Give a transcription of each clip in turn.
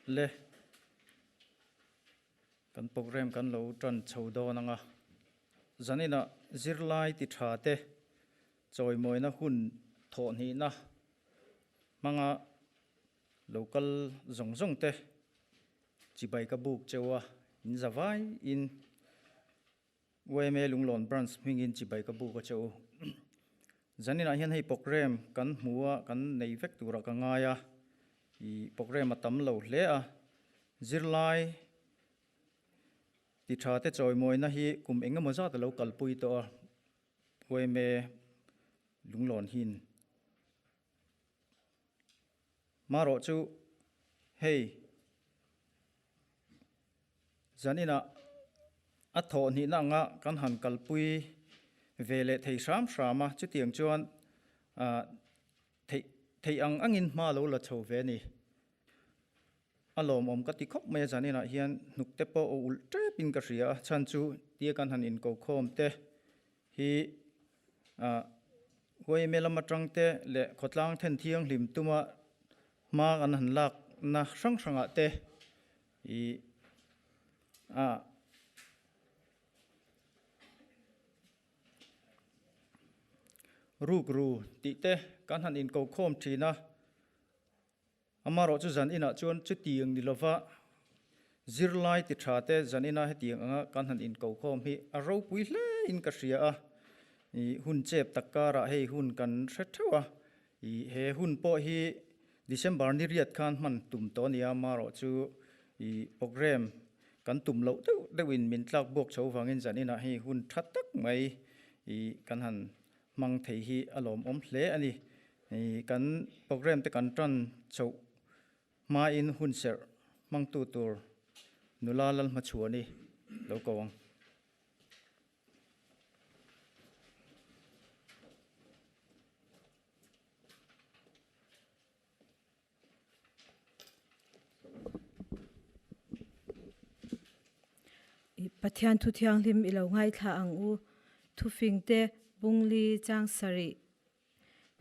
Le kan program kan lo tan chho dawn anga zaninah zirlai ti tha te chawimawina hun thawhhnihna hmanga lo kal zawng zawng te chibai ka buk cheu a in zavai in Yma Lunglawn Branch hmingin chibai ka buk a che u. Zaninah hian hei program kan hmu a, kan nei vek turah ka ngai a, ih program a tam lo hle a. Zirlai ti tha te chawimawina hi kum eng emaw zat a lo kalpui tawh a, Yma Lunglawn hin. Marawh chu hei zaninah a thawh hnihna anga kan han kalpui ve leh thei hram hram a, chutiang chuan theih theih ang angin hma lo la chho ve a ni. A lawmawm ka ti khawp mai a, zaninah hian hnuk te pawh a ulh tepin ka hria a, chhan chu tia kan han inkokhawm te hi Huaime lam atang te leh khawtlang then thianghlim tuma hma kan han lakna hrang hrangah te ih rukru tih te kan han inkokhawm thin a. Amarawh chu zan inah chuan chutiang ni lova zirlai ti tha te zan ina hetiang anga kan han inkokhawm hi a ropui hle in ka hria a, ih hun chep tak karah hei hun kan hre theuh a, ih he hun pawh hi December ni riat khan hman tum tawh a ni a, amarawh chu ih program kan tum loh deuh deuhin min tlak buak chho vangin zan inah hei hun tha tak mai ih kan han hmang thei hi a lawmawm hle a ni. Kan program te kan tan chhoh hmain hun serh hmangtu tur nula Lalhmachhuani lo ko ang. Pathian thu thianghlim i lo ngaithla ang u. Thufingte Bungli chang sarih.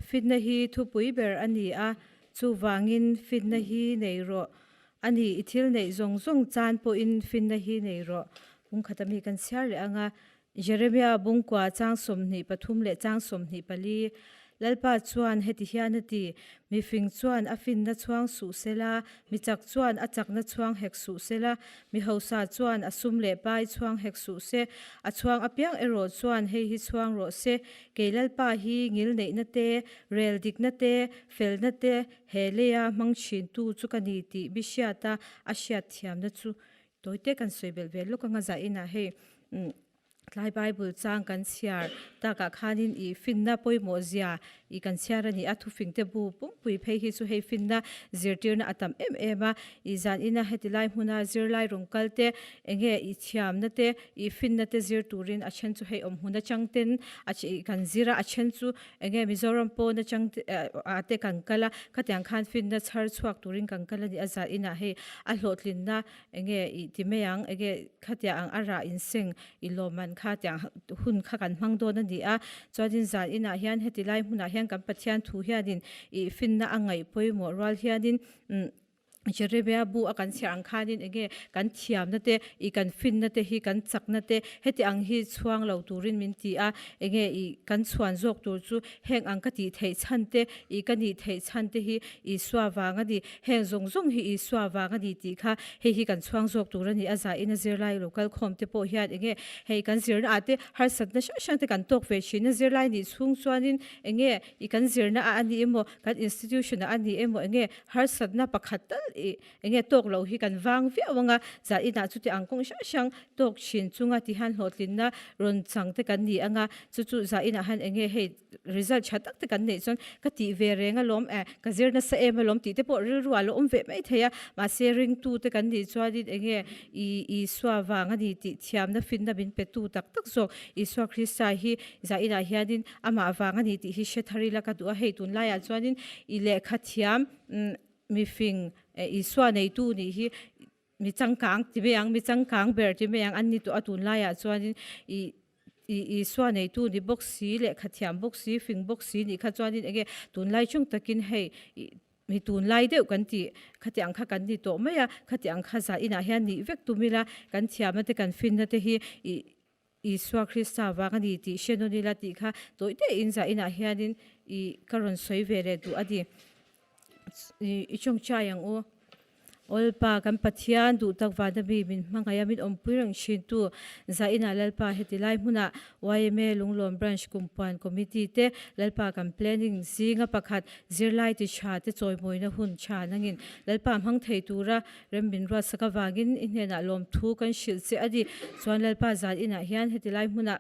Fitna hi thupui ber a ni a, chuvangin fitna hi nei rawh. A ni, i thil neih zawng zawng chan pawhin fitna hi nei rawh. Bungkhata mi kan chhiar leh ang a, Jeremia bungkua chang 23 leh chang 24, Lalpa chuan heti hian a ti, Mi fing chuan a finna chhuang suh sela, mi chak chuan a chakna chhuang hek suh sela, mi hausa chuan a sum leh pai chhuang hek suh se, a chhuang apiang erawh chuan hei hi chhuang rawh se, Kei Lalpa hi ngil neihna te, rel dikna te, felna te he leia hmang thintu chu ka ni tih mi hriata a hriat thiamna chu Tawite kan sawi belh ve lawk anga zah inah hei tlai Bible chang kan chhiar takah khanin ih finna pawimawh zia ih kan chhiar a ni a, thufing te bu pumpui phei hi chu hei finna zirtirna a tam em em a, ih zan ina heti lai hmuna zirlai rawn kal te enge ih thiamna te ih finna te zir turin a then chu hei awm hmun atang ten a ih kan zir a, a then chu enge Mizoram pawn atang te ah te kan kal a, khatiang khan finna chhar chhuak turin kan kal a ni a zan inah hei a hlawhtlinna enge ih ti mai ang, enge khatiang ang a rah inseng i lawmman kha tiang hun kha kan hmang dawn a ni a, chuanin zan inah hian heti lai hmunah hian kan Pathian thu hianin ih finna a ngaih pawimawh rual hianin umm Jeremia bu a kan chhiar ang khanin enge kan thiamna te ih kan finna te hi kan chakna te heti ang hi chhuang lo turin min ti a, enge ih kan chhuan zawk tur chu heng ang ka tih theih chhan te ih ka nih theih chhan te hi Isua vang a ni. Heng zawng zawng hi Isua vang a ni tih kha hei hi kan chhuang zawk tur a ni. A zahin a zirlai lo kal khawm te pawh hian enge hei kan zirna ah te harsatna hrang hrang te kan tawk ve thin a zirlai nih chhung chuanin enge i kan zirna ah a ni emaw kan institution ah a ni emaw enge harsatna pakhat tal i enge tawk loh hi kan vang viau anga zahin ah chuti ang kawng hrang hrang tawk thin chunga tihian hlawhtlinna rawn chang te kan ni anga chu chu zahin ah hian enge hei Result tha tak te kan neih chuan ka tih ve reng alawm eh, ka zir nasa em alawm tih te pawh rilru ah lo awm ve mai thei a, mahse ringtu te kan nih chuanin enge i Isua vang a ni tih thiamna finna min pe tu tak tak zawk Isua Krista hi zainah hianin amah vang a ni tih hi hre thar ila ka duh a, hei tunlaiah chuanin i lehkha thiam mifing Isua neitu nih hi Mi changkang ti mai ang, mi changkang ber ti mai ang an ni tawh a tunlaiah chuanin ih ih Isua neitu ni bawk si, lehkha thiam bawk si, fing bawk si nih kha chuanin enge tunlai chung takin hei ih Mi tunlai deuh kan tih khati ang kha kan ni tawh mai a, khati ang kha zah inah hian nih vek tum ila, kan thiamna te kan finna te hi ih Isua Krista vang a ni tih hre nawn ila tih kha tawih tein zah inah hianin ih ka rawn sawi ve leh duh a ni. I tawngtai ang u. Awlpa, kan Pathian duh tak vana mi min hmangaih a, min awmpui reng thin tu Zainah Lalpa heti lai hmunah yma Lunglawm Branch Kumpuan Committee te Lalpa kan planning zinga pakhat zirlai ti tha te chawimawina hun tha nangin Lalpa hmang thei tura rem min ruatsak avangin i hnenah lawmthu kan hrilh che a ni. Chuan Lalpa Zainah hian heti lai hmunah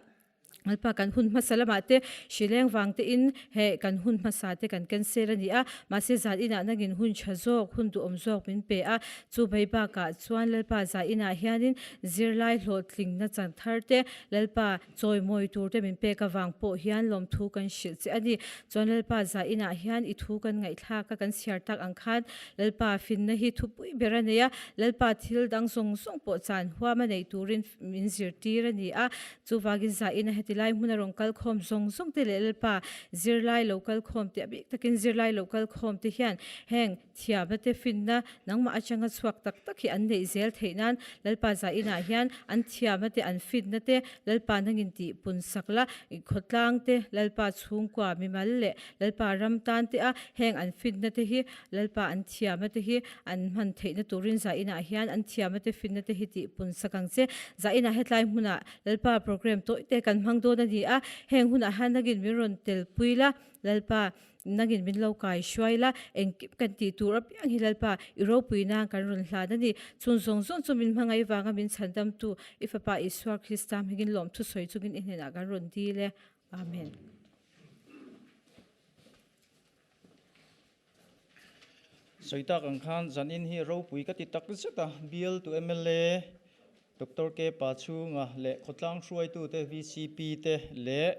Lalpa kan hun hmasa lamah te hrileng vang te in he kan hun hmasa te kan cancel a ni a, mahse zan inah nangin hun tha zawk, hun duhawm zawk min pe a, chu mai bakah chuan Lalpa zan inah hianin zirlai hlawhtlingna chan thar te, Lalpa chawimawi tur te min pek avang pawh hian lawmthu kan hrilh che a ni. Chuan Lalpa zan inah hian i thu kan ngaihthlak a, kan chhiar tak ang khan Lalpa finna hi thupui ber a nei a, Lalpa thil dang zawng zawng pawh chan huam a neih turin min zirtir a ni a, Chuvangin zaina heti lai hmuna rawn kal khawm zawng zawng te leh Lalpa zirlai lo kal khawm te a bik takin zirlai lo kal khawm te hian heng thiamna te finna nangmah atanga chhuak tak tak hi an neih zel theih nan Lalpa zainah hian an thiamna te an finna te Lalpa nangin tih pun sak la khawtlang te Lalpa chhungkua mimal leh Lalpa ram tan te a heng an finna te hi Lalpa an thiamna te hi an hman theihna turin zainah hian an thiamna te finna te hi tih pun sak ang che. Zainah hetlai hmunah Lalpa program tawih te kan hmang dawn a ni a, heng hunah hian nangin min rawn telpui la, Lalpa nangin min lo kai hruai la, engkim kan tih tur apiang hi Lalpa i ropui nan kan rawn hlan a ni. Chun zawng zawng chu min hmangaih vanga min chhandamtu i Fapa Isua Krista hmingin lawmthu sawi chungin i hnenah kan rawn dil e. Amen. Sawi tak ang khan zanin hi ropui ka ti tak zet a, bial tu mla Doctor K Pachhunga leh khawtlang hruaitute VCP te leh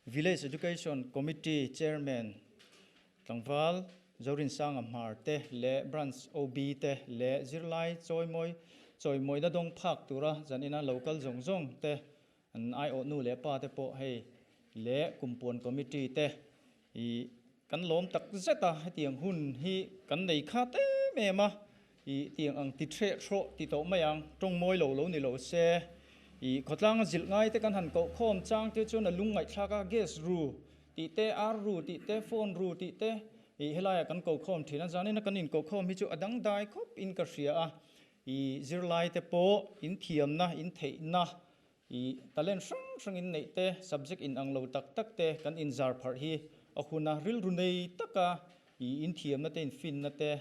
Village Education Committee Chairman Tlangval Zorinsanga Hmar te leh Branch OB te leh zirlai chawimawi chawimawina dawng phak tura zanina lo kal zawng zawng te an aiawh nu leh pa te pawh hei leh Kumpuan Committee te Ih, kan lawm tak zet a, hetiang hun hi kan nei khat em em a, ih, tiang ang ti threh thrawh ti tawh mai ang, tawng mawi lo lo ni lo se, ih, khawtlanga zilh ngai te kan han koh khawm chang te chuan a lung ngaihthlak a, gas ru tih te, ar ru tih te, phone ru tih te, ih, helaiah kan ko khawm thin a, zanina kan inkoh khawm hi chu a dangdai khawp in ka hria a, ih, zirlai te pawh inthiamna, intheihna, I talent hrang hrang in neih te, subject in ang lo tak tak te kan in zar pharh hi a hun a, rilru nei taka i inthiamna te, infinna te,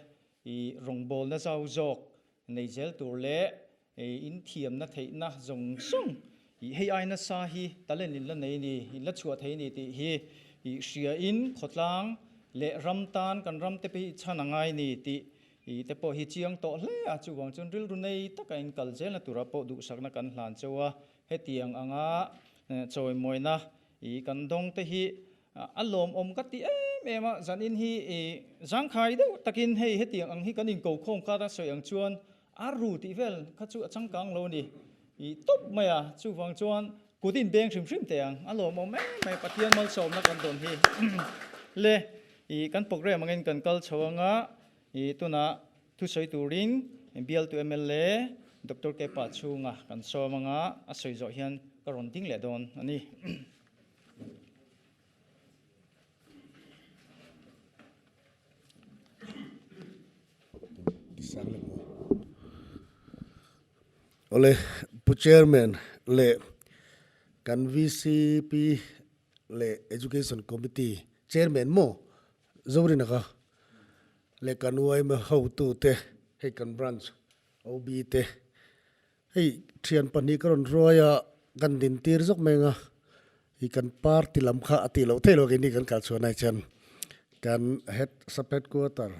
i rawngbawlna zau zawk nei zel tur leh i inthiamna theihna zawng zawng i hei ai nasa hi talent in la nei ni, in la chhuah thei ni tih hi i hria in khawtlang leh ram tan kan ram te pawh hi chhan a ngai ni tih I te pawh hi chiang tawh hle a, chuvang chuan rilru nei taka in kal zelna tura pawh duhsakna kan hlan cheu a, hetiang anga chawimawina i kan dawng te hi a lawmawm ka ti em em a, zanin hi i zangkhai deuh takin hei hetiang ang hi kan inko khawm kha a sawi ang chuan a ru tih vel kha chu a changkang lo a ni i tawp mai a, chuvang chuan kut inbeng hrim hrim teh ang, a lawmawm em mai Pathian malsawmna kan dawn hi le i kan program angin kan kal chho anga I tunah thusawi turin bialtu mla Doctor Kepa chhunga kan sawm anga a sawi zawh hian ka rawn ding leh dawn a ni. Awle Pu Chairman leh kan VCP leh Education Committee Chairman maw Zorina ka leh kan yma hotute hei kan branch OB te hei thian pahnih ka rawn ruai a kan din tir zawk mai ang a ih kan party lam kha a tih loh theih loh keini kan kal chhuah nai chuan kan head sub headquarter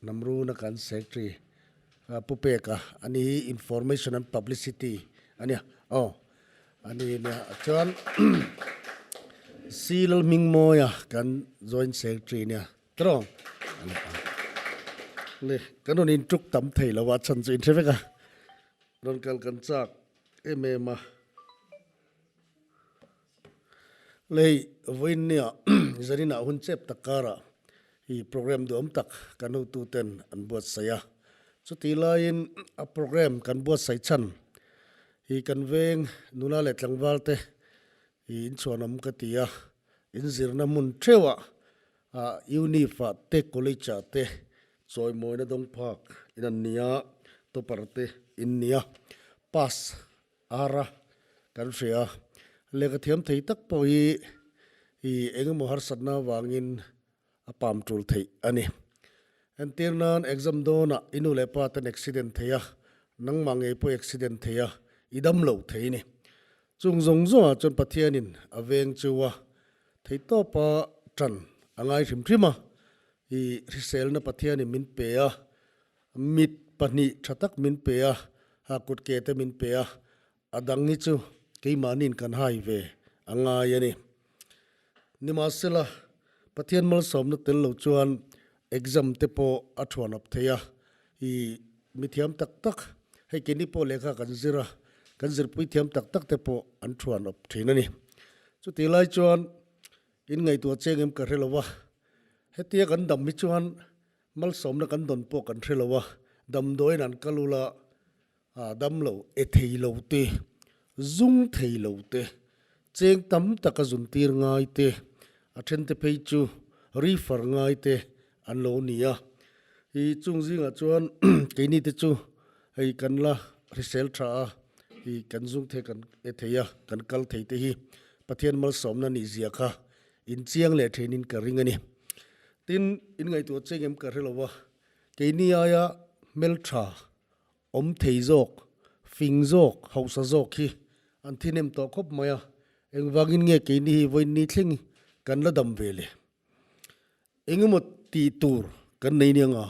Namruna kan secretary Pu Peka ani hi information and publicity a nia aw ani nia chuan C Lalhmingmawia kan joint secretary nia tawng le kan rawn intuk tam thei lo a chhan chu inhre vek a rawn kal kan chak em em a lei vawiin nia zaninah hun chep tak karah. hi program duhawm tak kan hotuten an buatsaih a. Chutih laiin a program kan buatsaih chhan hi kan veng nula leh tlangval te hi inchhuanawm ka ti a, inzirna hmun theuhah Unif ah te college ah te chawimawina dawng phak in an ni a, topper te in ni a, pass ara kan hria a, lehkha thiam thei tak pawh hi ih eng emaw harsatna avangin a pam tul theih a ni. Entir nan exam dawnah i nu leh pa ten accident thei a, nangmah ngei pawh i accident thei a, i dam loh thei a ni. Chung zawng zawngah chuan Pathianin a veng chu a theihtawpa tan a ngai hrim hrim a, i hriselna Pathianin min pe a, mit pahnih tha tak min pe a, ha kut ke te min pe a, a dang hi chu keimahniin kan hai ve a ngai a ni. Nimahsela, Pathian malsawmna tel lo chuan exam te pawh a thuan up thei a, i mithiam tak tak, hei keini pawh lehkha kan zir a, kan zirpui thiam tak tak te pawh an thuan up thin a ni. Chutih lai chuan in ngaihtuah cheng em ka hre lo a, hetia kan dam hi chuan malsawmna kan dawn pawh kan hre lo a, damdawiin an kal ula A dam lo, e thei lo te, zung thei lo te, cheng tam tak a zun tir ngai te, a then te phei chu refer ngai te an lo ni a. I chung zingah chuan keini te chu hei kan la hrisel tha a, i kan zung thei kan e thei a, kan kal thei te hi Pathian malsawmna nih zia kha inchiang leh thenin ka ring a ni. Tin, in ngaihtuah cheng em ka hre lo a, keini aia hmeltha Awm thei zawk, fing zawk, hausa zawk hi an thihnem tawh khawp mai a, engvangin nge keini hi vawiin thleng kan la dam ve le? Engemaw tih tur kan nei nia nga?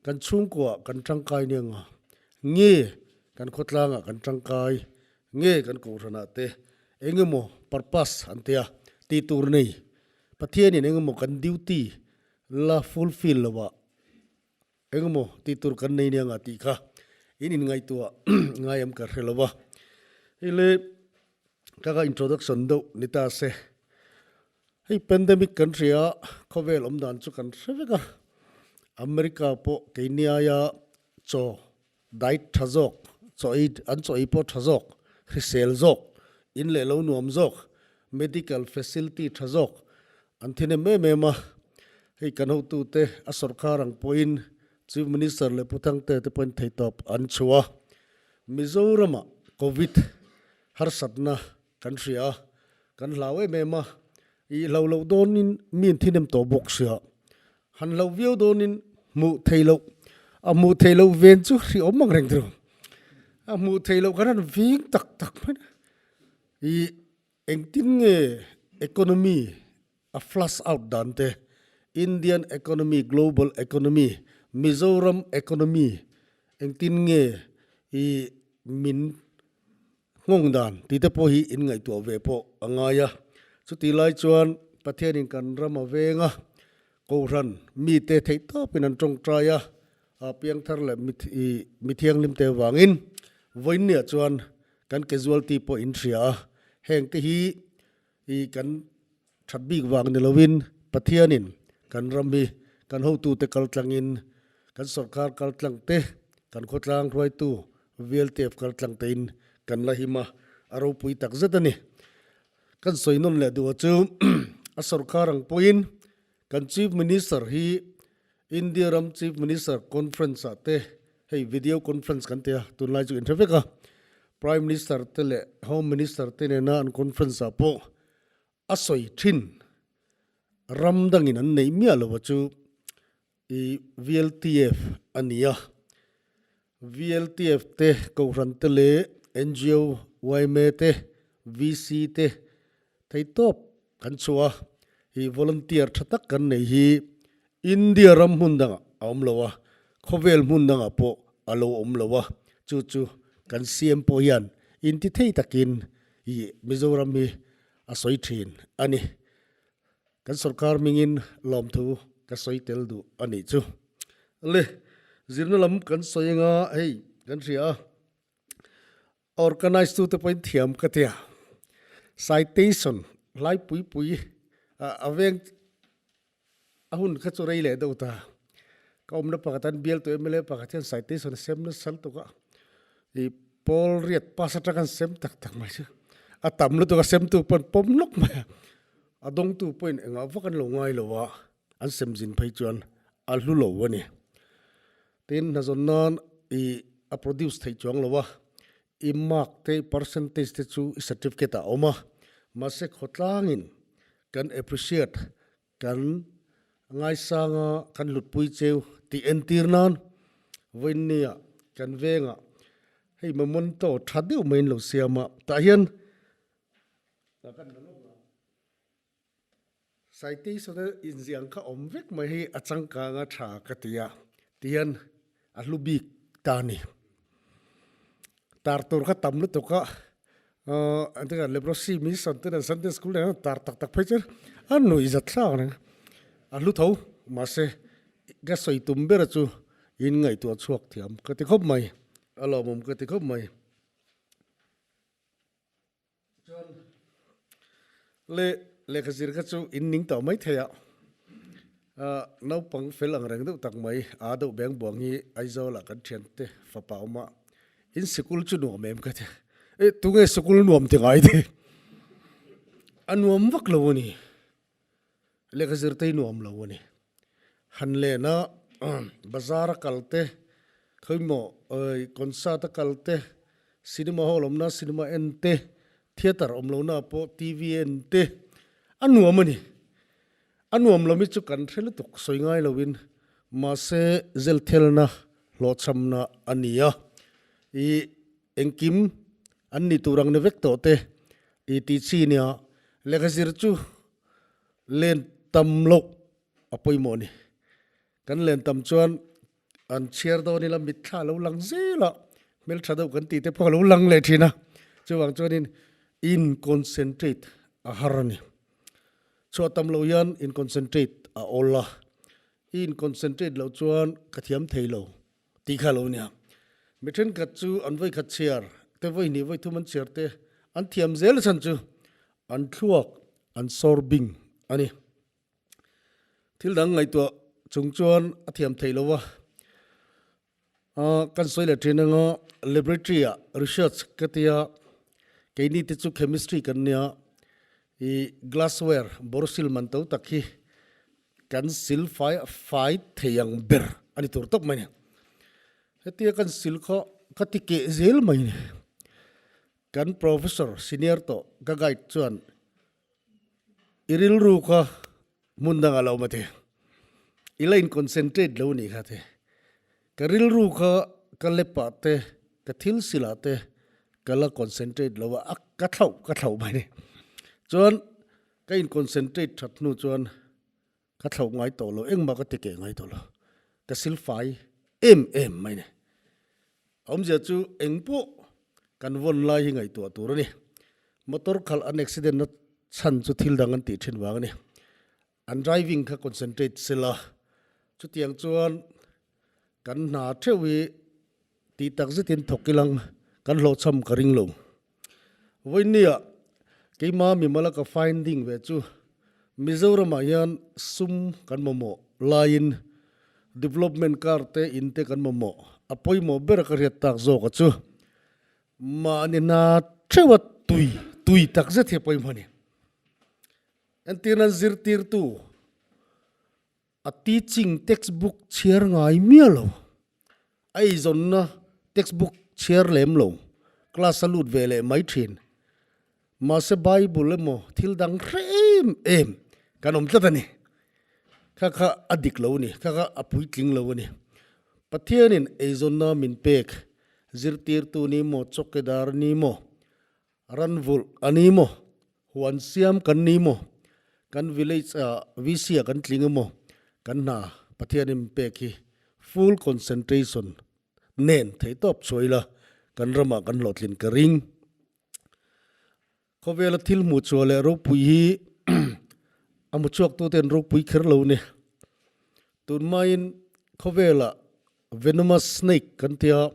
Kan chhungkuaah kan tangkai nia nga? Nge kan khawtlangah kan tangkai? Nge kan kohhranah te engemaw purpose an tia tih tur nei? Pathianin engemaw kan duty la fulfill loah Engemaw tih tur kan nei nia nga tih kha in inngaihtuah ngai am ka hre lo va. Hei le ka ka introduction deuh ni ta se. Hei pandemic kan hria a, khawvel awm dan chu kan hre vek a. America pawh keini aia chaw diet tha zawk, chaw ei an chaw ei pawh tha zawk, hrisel zawk, in leh lo nuam zawk, medical facility tha zawk an thinem em em a. Hei kan hotute a sawrkar ang pawhin Chief Minister leh Pu Thangte te pawhin theihtawp an chhuah a. Mizoramah Covid harsatna kan hria a, kan hlau em em a, ih hlo loh dawnin mi an thinem tawh bawk sia. Han hloh viau dawnin hmuh theih loh, a hmuh theih loh ven chu hrehawm ang reng tiraw. A hmuh theih loh khan an veng tak tak mai a. Ih engtin nge economy a flush out dan te, Indian economy, global economy, Mizoram economy engtin nge ih min Nghawng dan tih te pawh hi in ngaihtuah ve pawh a ngai a. Chutih lai chuan Pathianin kan ram a veng a, Kohhran mite theih tawpin an tawngtai a, a piangthar leh mi thianghlim te avangin vawiinniah chuan kan casualty pawh in hria a, heng te hi i kan that bik vang ni lovin Pathianin kan ram hi kan hotute kal tlangin, kan sawrkar kal tlang te, kan khawtlang hruaitu VLTF kal tlang tein kan la him a, a ropui tak zet a ni. Kan sawi nawn leh duh a chu a sawrkar ang pawhin kan Chief Minister hi India ram Chief Minister Conference ah te hei video conference kan ti a, tunlai chu inhre vek a, Prime Minister te leh Home Minister te nena an conference ah pawh a sawi thin ram dangin an neih miah lo a chu i VLTF a ni a, VLTF te Kohhran te leh NGO, yma te, VC te theihtawp kan chhuah a, hi volunteer tha tak kan neih hi India ram hmun dangah a awm lo a, khawvel hmun dangah pawh a lo awm lo a, chu chu kan CM pawh hian intithei takin hi Mizoram hi a sawi thin a ni. Kan sorkar hmingin lawmthu ka sawi tel duh a nih chu. Le, zirna lam kan sawi anga hei kan hria a, Organise tute pawhin thiam ka ti a, citation hlai pui pui a veng. A hun kha chu rei leh deuh ta. Ka awmna pakhat an bialtu mla pakhat hian citation a sem nasa lutuk a, ih pawl riat pass atang an sem tak tak mai chu a tam lutuk a semtu pawh an pawm nawk mai a, a dawngtu pawhin engah vak an lo ngai lo a, an sem zin phei chuan a hlu lo a ni. Tin, hnazawn nan ih a produce theih chuang lo a, i mark te i percentage te chu i certificate ah a awm a, mahse khawtlangin kan appreciate Kan ngaisanga kan hlutpui cheu tih entir nan vawiinnia kan vengah hei memento tha deuh mai in lo siam a, tah hian citation a inziah ang kha awm vek mai hi a changkang a tha ka ti a tihian a hlu bik ta a ni. Tar tur kha tam lutuk a, engtikah leprosy mission te nen Sunday school nen tar tak tak phei chuan a nuih zat thlak reng a, a hlu tho mahse ka sawi tum ber chu in ngaihtuah chhuak thiam ka ti khawp mai, a lawmawm ka ti khawp mai. Chuan le lehkha zir kha chu in ning tawh mai thei a, naupang fel ang reng deuh tak mai a deuh beng buang hi Aizawl ah kan thiante fapa awm a, in sikul chu nuam em ka ti, e tunge sikul nuam ti ngai te, a nuam vak lo a ni, lehkha zir te hi nuam lo a ni, han len a bazar a kal te, khawimaw concert a kal te, Cinema hall awmna cinema en te, theatre awm lohna pawh TV en te a nuam a ni. A nuam lo mi chu kan hre lutuk sawi ngai loin mahse zelthelna hlawhchhamna a ni a. Ih engkim an ni tur ang ni vek tawh te ih tih chi nia lehkha zir chu len tam loh a pawimawh a ni. Kan len tam chuan An chhiar dawn ila mitthla a lo lang zel a, hmeltha deuh kan tih te pawh a lo lang leh thin a, chuvang chuanin in concentrate a har a ni. Chhuah tam loh hian in concentrate a awl a, i in concentrate loh chuan ka thiam thei lo tih kha a lo nia. Mi thenkhat chu an vawikhat chhiar te vawi hnih vawi thum an chhiar te an thiam zel chhan chu an thluak an sawr bing a ni. Thil dang ngaihtuah chung chuan a thiam theih lo a, kan sawi leh thin anga laboratory ah research ka tia keini te chu chemistry kan nia ih glassware borosil man to tak hi kan sil fai fai thei ang ber a ni tur tawp mai a ni. Hetia kan sil kha ka ti keh zel mai a ni. Kan professor senior tawh ka guide chuan I rilru kha hmun dangah lo mate, i la in concentrate lo nih kha te. Ka rilru kha ka lepah te, ka thil silah te ka la concentrate lo a, ka thlauh ka thlauh mai ni. Chuan ka in concentrate that hnu chuan ka thlauh ngai tawh lo, engmah ka ti keh ngai tawh lo. Ka silfai em em mai ni. A awmzia chu eng pawh kan vawn lai hi ngaihtuah tur a ni. Motor khalh an accident na chhan chu thil dang an tih thin vang a ni. An driving kha concentrate sela, chutiang chuan kan hna theuh hi tih tak zetin thawk ilang kan hlawhchham ka ring lo. Vawinia keima mimala ka finding ve chu Mizoramah hian sum kan mamawh laiin development car te in te kan mamawh a pawimawh ber a ka hriat tak zawk a chu mahni hna theuha tui tui tak zet hi a pawimawh a ni. Entirna zirtirtu A teaching textbook chhiar ngai miah lo. A eizawnna textbook chhiar lem lo. Class a lut ve leh mai thin. Mahse Bible emaw thil dang hre em em kan awm tlat a ni. Kha kha a dik lo a ni. Kha kha a puitling lo a ni. Pathianin eizawnna min pek zirtirtu ni maw, chawkedar ni maw, Ran vulh a ni maw? Huan siam kan ni maw? Kan village ah VC ah kan tling emaw? Kan hna Pathianin min pek hi full concentration nen theihtawp chhuah ila kan ramah kan hlawhtlin ka ring. Khawvela thil hmuh chhuah leh ropui hi a hmu chhuaktute an ropui kher lo ni. Tunhmain khawvelah Venomous snake kan tia,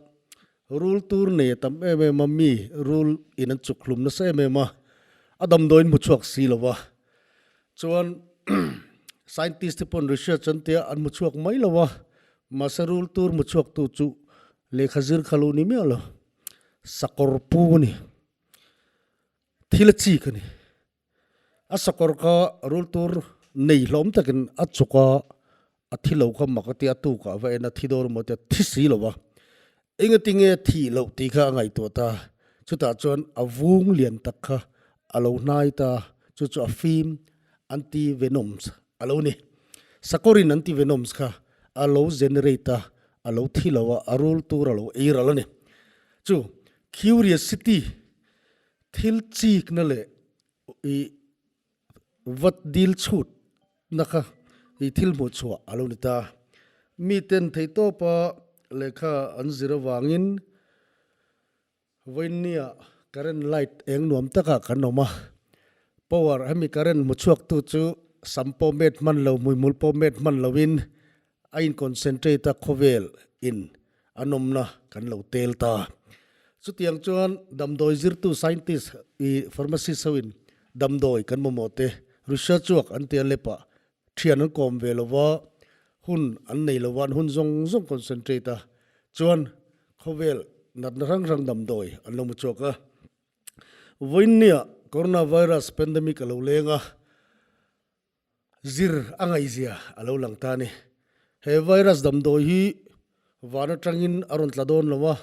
rul tur nei a tam em em a, mi rul in an chuk hlum nasa em em a, a damdawiin hmu chhuak si lo va. Chuan Scientist te pawn research an tia an hmu chhuak mai lo a, mahse rul tur hmu chhuak tu chu lehkha zir kha lo ni miah lo. Sakawr pu a ni. Thil a chik a ni. A sakawr kha rul tur nei hlawm takin a chuk a, a thi lo kha mak a tia a tukah va en a thi dawn emaw tia thi si lo va. Engatinge thih loh tih kha a ngaihtuah ta. Chutah chuan a vung lian tak kha a lo hnai ta, chu chu a fim anti-venoms a lo ni. Sakawrin anti-venoms kha a lo generate a, a lo thi lo a, a rul tur a lo ei ral a ni. Chu curiosity thil chikna leh i vat dil chhut na kha i thil hmuh chhuah a lo ni ta. Miten theihtawpa lehkha an zir avangin vawiinnia current light eng nuam takah kan awm a. Power hemi current hmu chhuaktu chu sam pawh met hman lo, hmuihmul pawh met hman loin a in concentrate a khawvel in a nawmna kan lo tel ta. Chutiang chuan damdawi zirtu scientist i pharmacist ho in damdawi kan mamawh te research work an tia lep ah thian an kawm ve lova hun an nei lova an hun zawng zawng concentrate a chuan khawvel natna hrang hrang damdawi an lo mu chhuak a. Vawiinnia coronavirus pandemic a lo leng a. Zir a ngaihzia a lo lang ta a ni. He virus damdawi hi van atangin a rawn tla dawn lo a,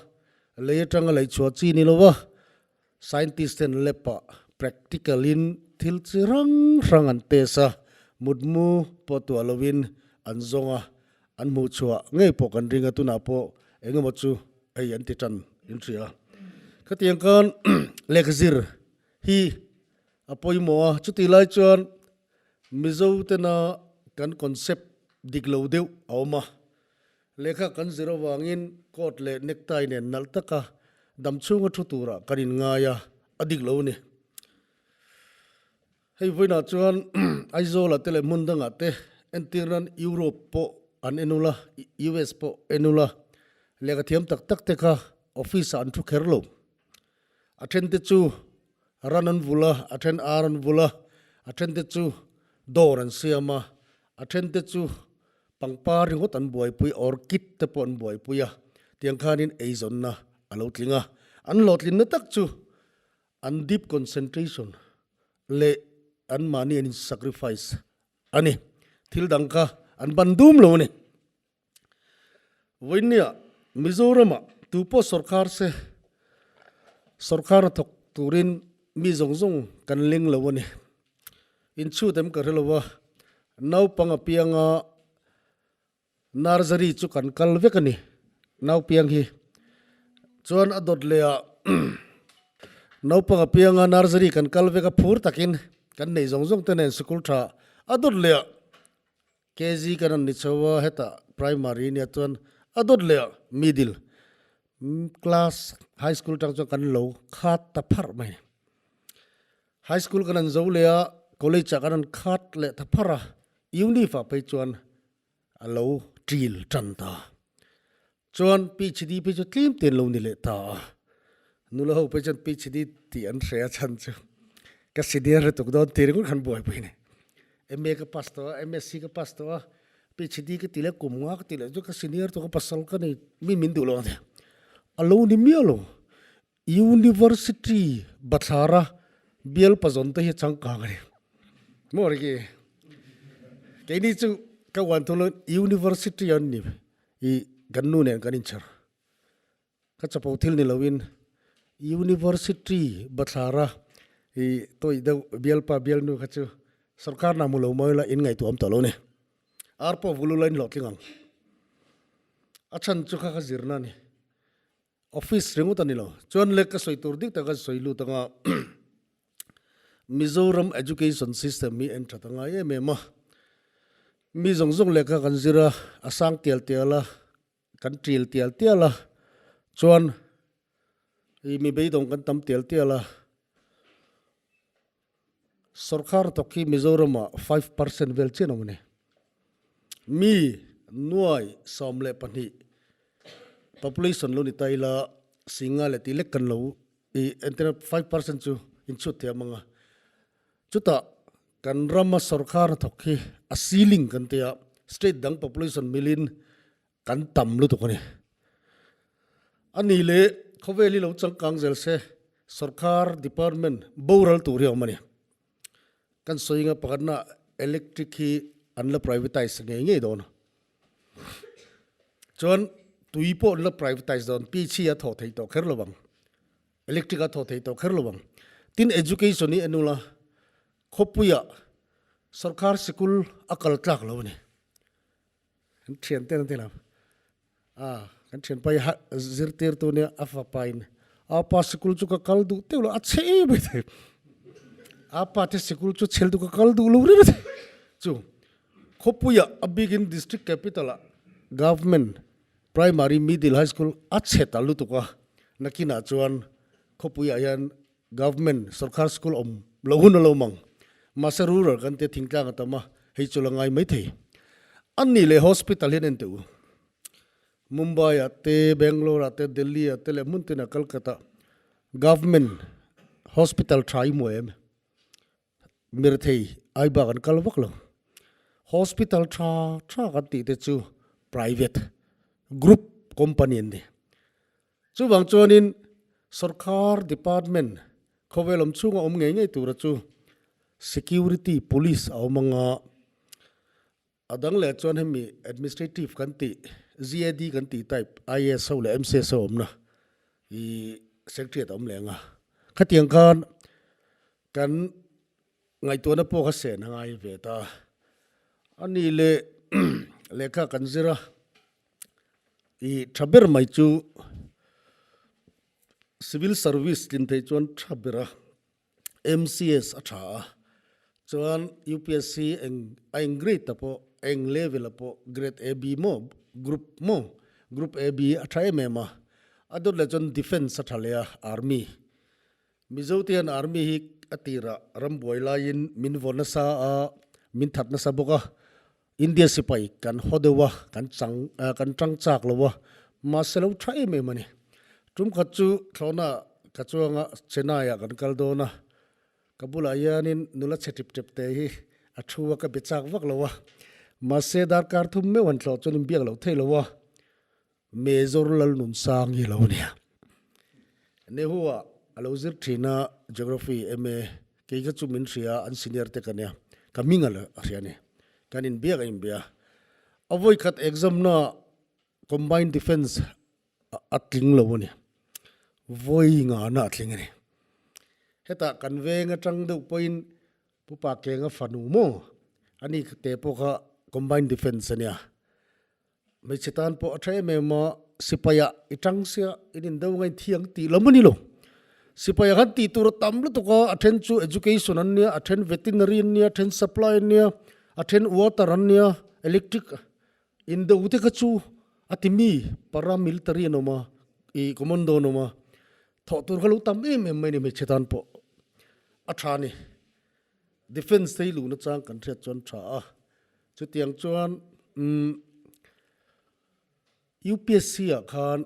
lei atanga lei chhuah chi ni lo a, scientist ten lab ah practical in thil chi hrang hrang an test a, mutmu pawh tuah lovin an zawng a, an hmuh chhuah ngei pawh kan ring a, tunah pawh eng emaw chu hei an ti tan in hria. Khatiang khan lehkha zir hi A pawimawh a, chutih lai chuan Mizo tena kan concept dik lo deuh a awm a. Lehkha kan zir avangin coat leh necktie nen nalh taka dam chhunga thu turah kan inngai a, a dik lo a ni. Hei vawiinah chuan Aizawlah te leh hmun dangah te entir nan Europe pawh an en ula, US pawh en ula, lehkha thiam tak tak te kha office ah an thu kher lo. A then te chu ran an vul a, a then ar an vul a, a then te chu dawr an siam a, a then te chu pangpar ringawt an buaipui, orchid te pawh an buaipui a, tiang khanin eizawnna a lo tling a. An hlawhtlinna tak chu an deep concentration leh anmahni an in sacrifice a ni. Thil dang kha an ban dum lo a ni. Vawinia Mizoramah tu pawh sawrkar se sawrkar a thawk turin mi zawng zawng kan leng lo a ni. Inchhut em ka hre lo a, naupang a pianga nursery chu kan kal vek a ni naupiang hi. Chuan a dawt leh ah naupang a pianga nursery kan kal vek a phur takin kan nei zawng zawng te nen sikul tha a dawt leh ah KG kan rawn ni chho a, hetah primary nia chuan a dawt leh ah middle class high school tang chuan kan lo khat ta pharh mai. High school kan han zo leh a, college ah kan rawn khat leh ta pharh a, unif ah phei chuan a lo ṭil tan ta. Chuan PhD phei chu tlim te an lo ni leh ta a, nula ho phei chuan PhD tih an hre a chhan chu ka senior hre tuk dawn tih ringawt khan buaipui a ni. MA ka pass tawh a, MSc ka pass tawh a, PhD ka ti leh kum nga ka ti leh chu ka senior tawh ka pasal ka nei mi min duh lo ang che. A lo ni miah lo, University bathlara bial pazawn te hi a changkang a ni. Maw ri ki? Keini chu ka uan thung lo University an ni i kan nu nen kan inchher. Ka chapo thil ni loin University bathlara i tawih deuh bialpa bialnu kha chu sarkar hna hmu lo mawi la in ngaihtuah awm tawh lo ni. Ar pawh vul ula in hlawhtling ang. A chhan chu kha ka zirna a ni. Office ringawt a ni lo. Chuan leh ka sawi tur dik tak a sawi lut anga Mizoram education system hi en that a ngai em em a. Mi zawng zawng lehkha kan zir a, a sang tial tial a, kan ṭil tial tial a, chuan i mi beidawng kan tam tial tial a. Sorkar thawk hi Mizoramah 5% vel chian awm a ni. Mi nuai 12 population lo ni ta ila singa leh tih lek kan lo i entirna 5% chu inchhut thei ang a. Chutah. Kan rama sorkar hnathawk hi a ceiling kan ti a, state dang population milin kan tam lutuk a ni. A ni leh khawvel hi lo changkang zel se sorkar department boral tur hi a awm a ni. Kan sawi anga pakhatna electric hi an la privatise ngei ngei dawn a. Chuan tui pawh an la privatise dawn, PHE a thawh theih tawh kher lo ang. Electric a thawh theih tawh kher lo ang. Tin education hi en ula khawpuiah sorkar sikul a kal tlak lo a ni. Kan thian te an ti lo. A kan thianpa hi zirtirtu nia a fapa in a pa sikul chu ka kal duh teuh lo a chhe em mai thei. A pa te sikul chu chhel duh ka kal duh lo reng a thei. Chu khawpuiah a bikin district capital ah government Primary, Middle, High School a chhe ta lutuk a, nakinah chuan khawpuiah hian Government, Sorkar School awm loh hun a lo mang. Mahse rural kan tia thingtlang a tam a, hei chu la ngai maithei. A nih leh hospital hian en teh u. Mumbai ah te, Bangalore ah te, Delhi ah te leh hmun tinah Calcutta Government Hospital tha i hmu em? Mirthei ai bak an kal vak lo. Hospital tha tha kan tih te chu private group company an ni. Chuvang chuanin sorkar department khawvel awm chhunga awm ngei ngei tura chu security police a awm anga a dang leh chuan hemi administrative kan tih GAD kan tih type IAS ho leh MCS ho awmna ih secretariat a awm leh anga khatiang khan kan ngaihtuahna pawh kha sen a ngai ve ta a ni leh lehkha kan zir a ih tha ber mai chu civil service tlin theih chuan tha ber a. MCS a tha a, chuan UPSC eng a eng grade ta pawh eng level a pawh grade AB maw group maw group AB a tha em em a, a dawt leh chuan defence a tha leh a army Mizo te hian army hi a tirah rambuai laiin min vaw nasa a min that nasa bawk a, India sipai kan haw deuh a kan chang kan tang chak lo a mahse lo tha em em a ni. Tum khat chu thlawhna ka chuanga Chennai ah kan kal dawn a, ka bulah hianin nula chhe tip tep te hi a thu a ka be chak vak lo a, mahse darkar thum meuh han thlawh chuan inbiak loh theih lo a, Major Lalnunsang hi lo nia. Nehu-ah a lo zir thin a, Geography MA kei kha chu min hria an senior te ka nia, ka hming a hria a ni. Kan inbiak a inbia. A vawi khat exam na Combined Defence a tling lo a ni. Vawi ngana a tling a ni. Hetah kan veng atang deuh pawhin Pu Pakenga fanu maw ani te pawh kha Combined Defence a nia. Hmeichhe tan pawh a tha em em a, sipai ah i tang sia in indo ngain thiang tih lam a ni lo. Sipai ah khan tih tur a tam lutuk a, a then chu education an nia, a then veterinary an nia, a then supply an nia, a then water an nia, electric indo te kha chu a ti mi paramilitary an awm a, ih commando an awm a, thawh tur kha lo tam em em mai a ni hmeichhe tan pawh a tha a ni. Defence te hi luhna chang kan hriat chuan tha a, chutiang chuan umm UPSC ah khan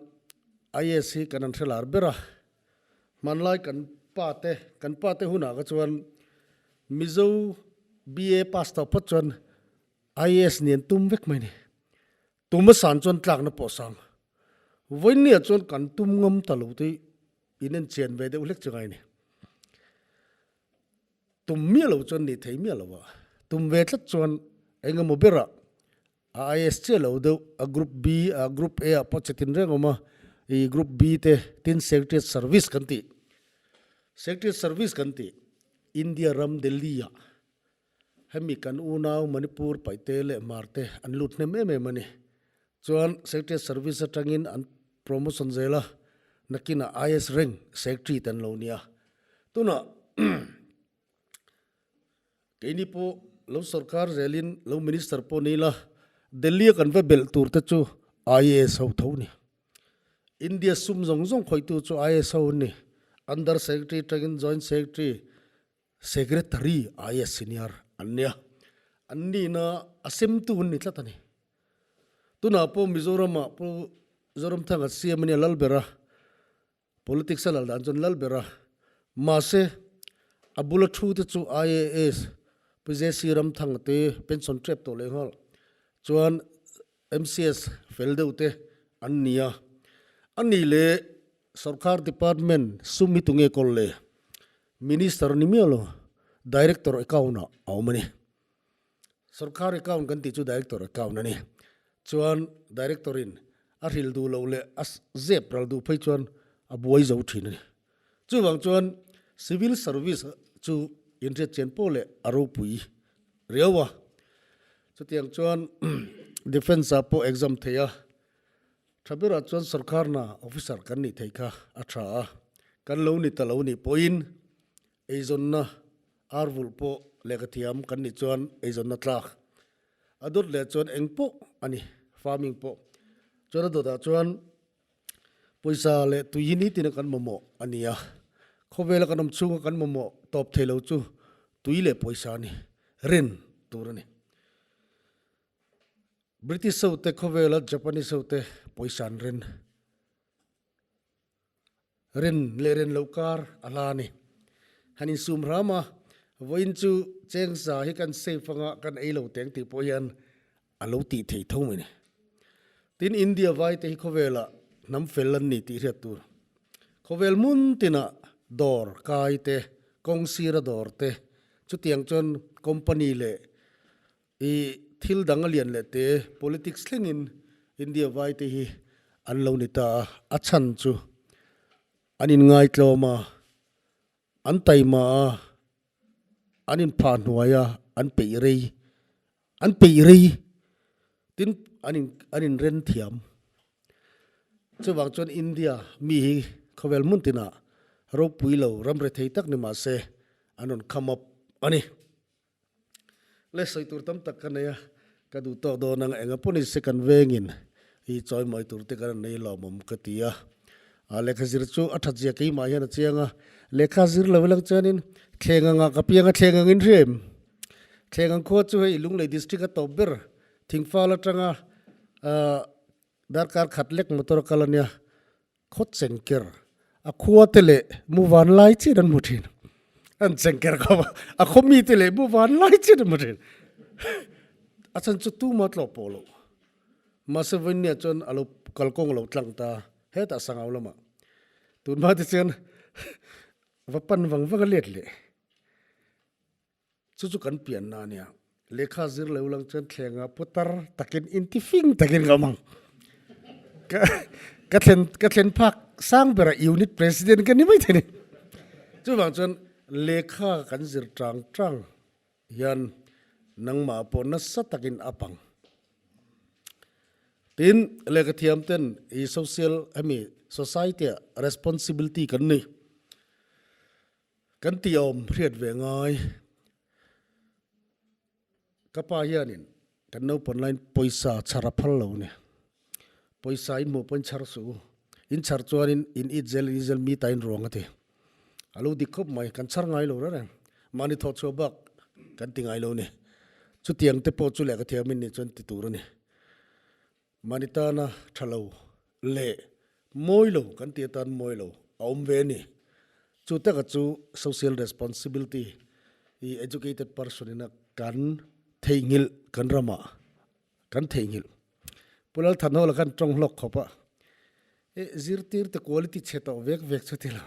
IAS hi kan an hre lar ber a, hmanlai kan pa te kan pa te hunah kha chuan Mizo BA pass tawh phawt chuan IAS nen tum vek mai a ni. Tum a san chuan tlakna pawh a sang. Vawinia chuan kan tum ngam ta lo te hi in en chian ve deuh hlek chu ngai a ni. Tum miah lo chuan nih thei miah lo a, tum ve tlat chuan eng emaw berah a IS chiah lo deuh a group B ah group A ah pawh che tin reng awm a, ih group B te tin secretariat service kan tih secretariat service kan tih India ram Delhi ah hemi kan unau Manipur paihte leh Hmar te an lut hnem em em a ni. Chuan secretariat service atangin an promotion zel a, nakinah IS rank secretary te an lo nia. Tunah keini pawh lo sorkar zelin lo minister pawh ni ila Delhi a kan va belh tur te chu IAS ho tho ni. India sum zawng zawng khawihtu chu IAS ho an ni. Under secretary atangin joint secretary Secretary IAS senior an nia. An nihna a semtu an ni tlat a ni. Tunah pawh Mizoramah Pu Zoramthanga CM a nia lal ber a, politics a lal dan chuan lal ber a, mahse a bula thu te chu IAS. Pu JC Ramthanga te pension tep tawh leh nghal chuan MCS fel deuh te an ni a. A nih leh sorkar department sum hi tunge kawl le? Minister ni miah lo, Director account ah a awm a ni. Sorkar account kan tih chu Director account a ni. Chuan Director in a hril duh loh leh a zep ral duh phei chuan a buai zo thin a ni. Chuvang chuan Civil Service chu inhriat chian pawh leh a ropui riau a. Chutiang chuan Defence ah pawh exam thei a, tha berah chuan sorkar hna officer kan nih theih kha a tha a. Kan lo ni ta lo nih pawhin eizawnna ar vulh pawh lehkha thiam kan nih chuan eizawnna tlak a dawt leh chuan eng pawh a ni, farming pawh. Chuan a dawtah chuan Pawisa leh tui hi nitin a kan mamawh a ni a, khawvela kan awm chhunga kan mamawh tawp thei lo chu tui leh pawisa a ni, ren tur a ni. British ho te khawvela Japanese ho te pawisa an ren, ren leh ren loh kar a hla a ni. Han insum hram a, vawiin chu chengza hi kan safe anga kan ei lo teng tih pawh hian A lo tih theih tho mai ni. Tin, India vaite hi khawvelah hnam fel an ni tih hriat tur. Khawvel hmun tinah dawr kai te, kawng sira dawr te, chutiang chuan company leh i thil dang a lian leh te, politics thlengin India vaite hi an lo ni ta a, a chhan chu an inngaitlawm a, an taima a, an inphah hnuai a, an peih rei, an peih rei tin an in an inren thiam. Chuvang chuan India mi hi khawvel hmun tinah ropui lo ram rethei tak ni mah se an rawn come up a ni. Le sawi tur tam tak ka nei a, ka duh tawk dawn ang enga pawh ni se kan vengin i chawimawi tur te kan nei lawmawm ka ti a. A lehkha zir chu a that zia keimah hian a chiang a, lehkha zir lo ilang chuanin thleng angah ka piang a, thleng angin hria em? Thleng ang khua chu hei Lunglei district a tawp ber Thingfal atanga darkar khat lek motor a kal a nia. Khaw chengker a khua te leh mu van lai chian an hmu thin. An chengker khawp a, a khaw mi te leh mu van lai chian an hmu thin. A chan chu tuma tlawh pawh loh. Mahse vawinia chuan a lo kalkawng a lo tlang ta hetah Sangau lamah. Tunhma te chuan va pan vang vang a let leh. Chu chu kan pianna a nia. Lehkha zir lo lang chuan thlenga putar takin inti fing takin ka awm ang. Ka ka thlen ka thlen phak sang bera unit president ka ni mai thei ni. Chuvang chuan lehkha kan zir tang tang hian nangmah pawh nasa takin a pang. Tin, lehkha thiam ten i social hemi society ah responsibility kan nei. Kan tih awm hriat ve ngai. Ka pa hianin kan naupang laiin pawisa chhar a phal lo a ni. Pawisa in hmuh pawhin chhar suh u. In chhar chuanin in it zel in zel mi ta in ruang a ti. A lo dik khawp mai, kan chhar ngai lo reng reng. Mahni thawh chhuah bak kan ti ngai lo a ni. Chutiang te pawh chu lehkha thiam in nih chuan ti tur a ni. Mahni tana tha lo leh mawi lo kan tih atan mawi lo a awm ve a ni. Chu taka chu social responsibility i educated person ina kan theihnghilh kan ramah kan theihnghilh. Pu Lalthanhawla khan tawng hlawk khawp a, e zirtir te quality chhe tawh vek vek chu ti lo.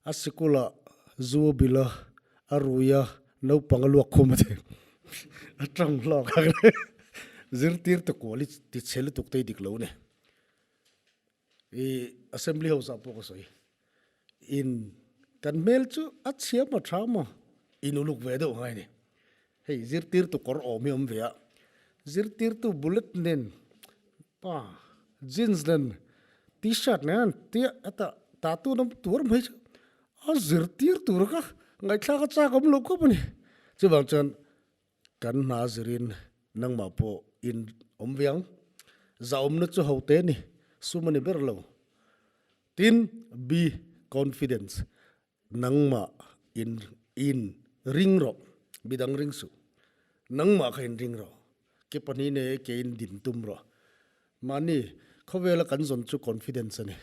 A sikula zu a bilh a, a rui a, naupang a luak khum a ti. A tang hlawk a zirtir te kual i ti chhe lutuk te i dik lo a ni. I assembly house ah pawh ka sawi. In kan hmel chu a chhia maw tha maw in uluk ve deuh ngai a ni. Hei zirtirtu kawr awm hi a awm ve a, zirtirtu bullet nen pa jeans nen t-shirt nen an tia heta tatu an awm tur mai chu a zirtir tur kha ngaihthlak a chak awm loh khawp a ni. Chuvang chuan kan hna zirin nangmah pawh in awm ve ang, zahawmna chu ho te a ni, sum a ni ber lo. Tin, be confidence. Nangmah in in ring rawh, midang ring suh. Nangmah kha in ring rawh. Ke pahnih nei ke in din tum rawh. Mahni khawvela kan zawn chu confidence a ni.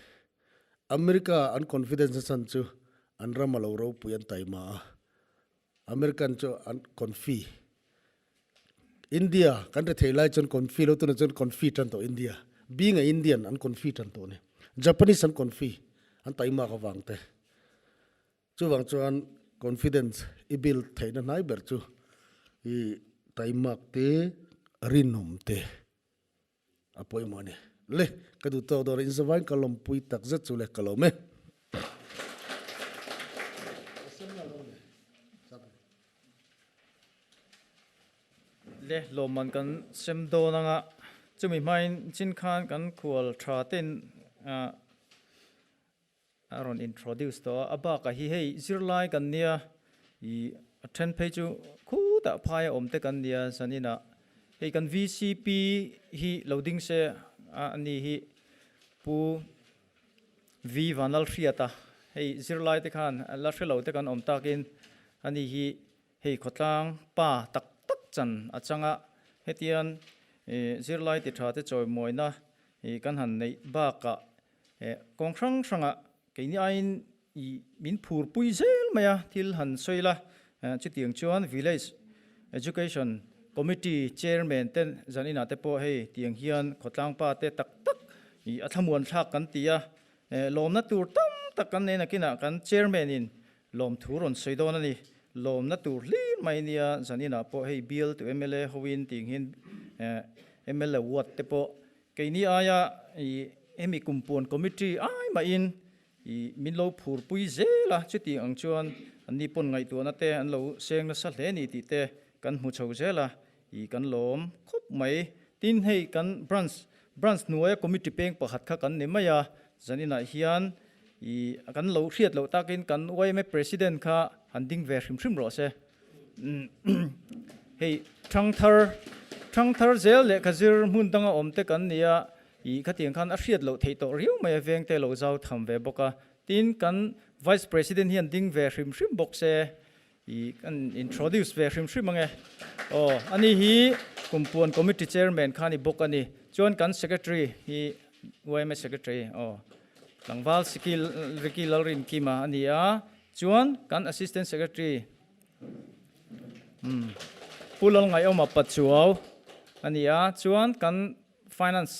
America an confidence a chan chu an ram a lo ropui an taima a. American chu an confi. India kan ri thei lai chuan confi lo tunah chuan confi tan tawh India. Being a Indian an confi tan tawh a ni. Japanese an confi an taimak avang te. Chuvang chuan confidence i build theihna hnai ber chu i taimak te rinawm te a pawimawh a ni. Le, ka duh tawk dawn a, inzavain ka lawmpui tak zet chu le ka lawm e. Le, lawmman kan sem dawn anga chumi hmain chin khan kan khual tha ten a rawn introduce tawh a, a bakah hi hei zirlai kan nia ih a then phei chu khutah phai a awm te kan nia zaninah hei kan VCP hi lo ding se a ani hi Pu V Vanlalhriata hei zirlai te khan la hrelo te kan awm takin ani hi hei khawtlang pa tak tak chan a chang a, hetian ih zirlai ti tha te chawimawina ih kan han neih bakah Kawng hrang hrangah keini aiin i min phurpui zel mai a, thil han sawi la. Chutiang chuan Village Education Committee Chairman te zan inah te pawh hei tiang hian khawtlang pa te tak tak i a thlamuan thlak kan ti a. Lawmna tur tam tak kan nei nakinah kan Chairman in lawmthu rawn sawi dawn a ni. Lawmna tur hlir mai nia zan inah pawh hei bial tu mla hoin tiang hian mla ward te pawh Keini aia i hemi kumpuan committee ai mahin i min lo phurpui zel a, chuti ang chuan anni pawn ngaihtuahna te an lo seng nasa hle ni tih te kan hmu chho zel a, i kan lawm khawp mai. Tin, hei kan branch branch hnuaia committee peng pakhat kha kan ni mai a, zaninah hian i kan lo hriat loh takin kan yma president kha han ding ve hrim hrim rawh se. Hei thangthar thangthar zel lehkha zir hmun danga awm te kan ni a, ih khatiang khan a hriat loh theih tawh riau mai a veng te lo zau tham ve bawk a. Tin, kan Vice President hian ding ve hrim hrim bawk se, ih kan introduce ve hrim hrim ang e. Aw, ani hi Kumpuan Committee Chairman kha ni bawk a ni. Chuan kan Secretary hi yma Secretary aw Tlangval Sikil Ricky Lalrinkima a ni a. Chuan kan Assistant Secretary Pu Lalngaihawma Pachuau a ni a, chuan kan Finance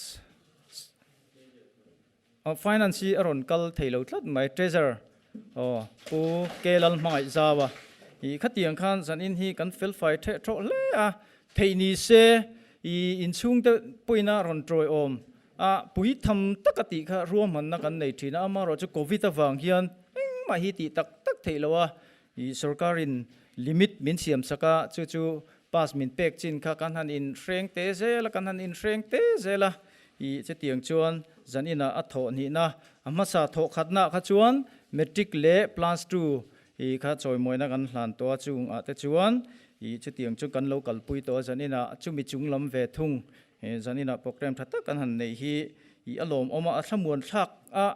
Finance hi a rawn kal thei lo tlat mai, Treasurer aw Pu K Lalhmangaih Zau a ih khatiang khan zanin hi kan felfai theh thawh hle a, theih ni se ih inchhungte pawhin a rawn tawiawm A pui tham tak a tih kha ruahmanna kan nei thin a, amaherawhchu Covid avang hian engmah hi tih tak tak theih lo a, ih sorkarin limit min siam sak a, chu chu pass min pek chin kha kan han inhreng te zel a, kan han inhreng te zel a, ih chutiang chuan zan inah a thawh hnihna, a hmasa thawh khatnaah kha chuan matric leh plus two ih kha chawimawina kan hlan tawh a, chungah te chuan ih chutiang chu kan lo kalpui tawh a, zan inah chumi chung lam ve thung He zaninah program tha tak kan han neih hi i a lawmawm a, a thlamuan thlak a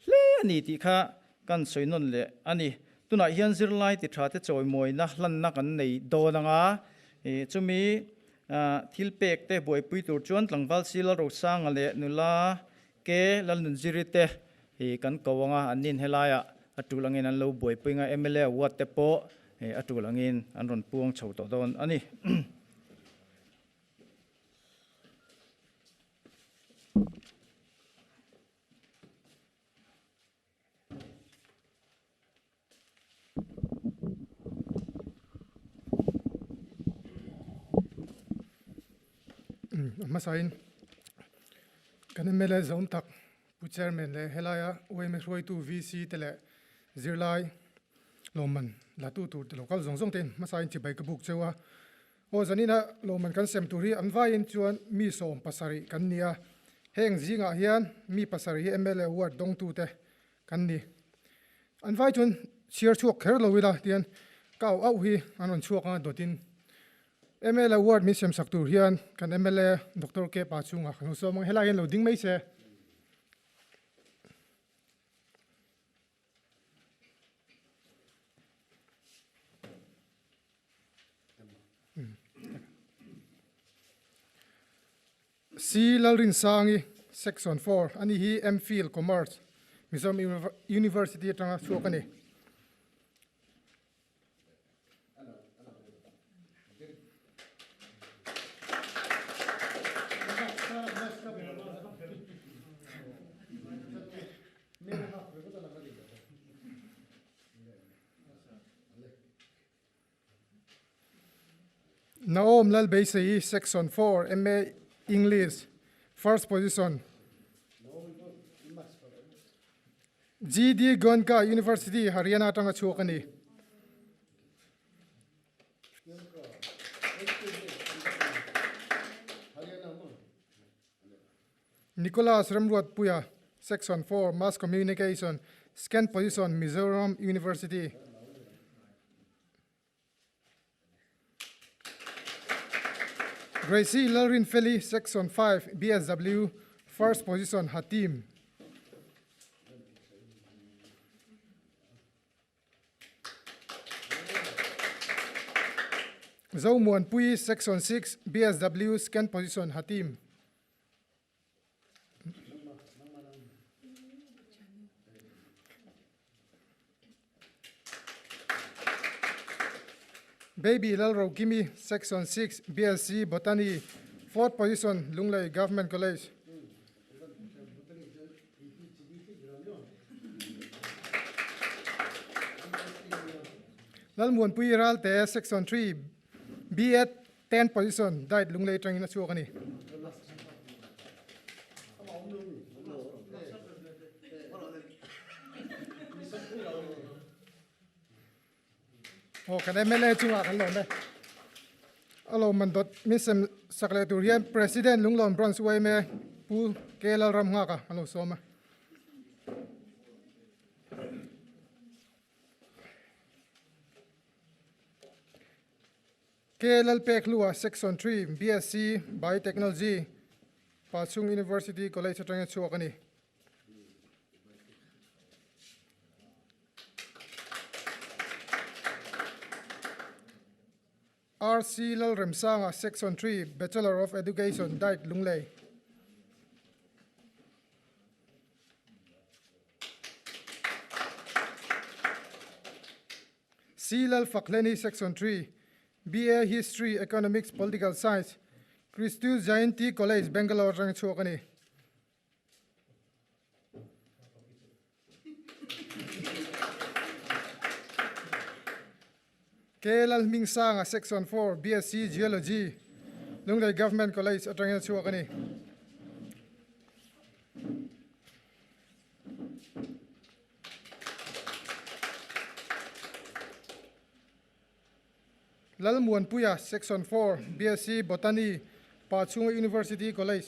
hle a ni tih kha kan sawi nawn leh a ni. Tunah hian zirlai ti tha te chawimawina hlanna kan nei dawn ang a, chumi thil pek te buaipui tur chuan tlangval si Lalrosanga leh nula ke Lalnunziri te hi kan ko ang a, an nin helaiah a tul angin an lo buaipui ang a, mla award te pawh a tul angin an rawn puang chho tawh dawn a ni. Hmasain kan mla zawm tak Pu Chairman leh helaia yma hruaitu VC te leh zirlai lawmman la tu tur te local zawng zawng te hmasain chibai ka buk cheu a. Aw zanina lawmman kan sem tur hi an vaiin chuan mi 70 kan ni a, heng zingah hian mi pasarih hi mla award dawngtute kan ni. An vai chuan chhiar chhuak kher lo ila tian ka auh auh hi an rawn chhuak anga dawtin mla award min sem sak tur hian kan mla Doctor K Pa chungah kan lo sawm ang, helai hian lo ding mai se. C Lalrinsangi, Section 4, ani hi MPhil Commerce, Mizoram University atanga chhuak a ni. Naom Lalbeisei, Section 4, MA English, First Position. GD Goenka University, Haryana atanga chhuak a ni. Nicholas Remruatpuia, Section 4, Mass Communication, Second Position, Mizoram University. Gracie Lalrinfeli, Section 5, BSW, First Position, Hatim. Zomuanpui, Section 6, BSW, Second Position, Hatim. Baby Lalrokimi, Section 6, BSc Botany, fourth position, Lunglei Government College. Lalmuanpui Ralte, Section 3, B.Ed 10 position, Diet Lunglei atangin a chhuak a ni. Aw kan MLA chungah kan lawm e. A lawmman dawt min sem sak leh tur hian President Lunglawn Branch yma Pu K Lalramnghaka a lo sawm a. K Lalpekhlua Section 3 BSc Biotechnology Pachhung University College atanga chhuak a ni. RC Lalremsanga Section 3 Bachelor of Education Diet Lunglei. C Lalfakhleni Section 3 BA History Economics Political Science Kristu Jayanti College Bangalore atanga chhuak a ni. K Lalhmingsanga Section 4 BSc Geology Lunglei Government College atangin a chhuak a ni. Lalmuanpuia Section 4 BSc Botany Pachhunga University College.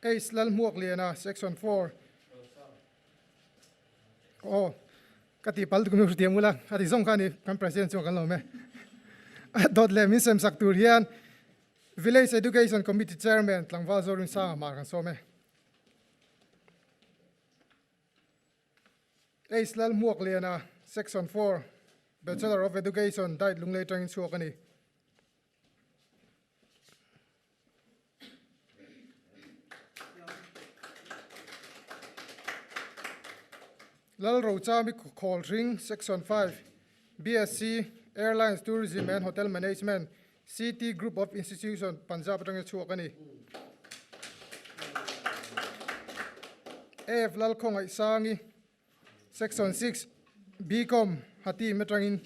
Ace Lalhmuakliana Section 4 Aw ka ti pal tuk nu hriam ula a ti zawng kha ni kan president chuan kan lo me dawt leh min sem sak tur hian Village Education Committee Chairman Tlangval Zorin Sanga mar kan sawm e. Ace Lalhmuakliana Section 4 Bachelor of Education Diet Lunglei tangin chhuak a ni. Lalrochami Khawlhring Section 5 BSc Airlines Tourism and Hotel Management CT Group of Institution Punjab atanga chhuak a ni. F Lalkhawngaihsangi Section 6 BCom Hatim atangin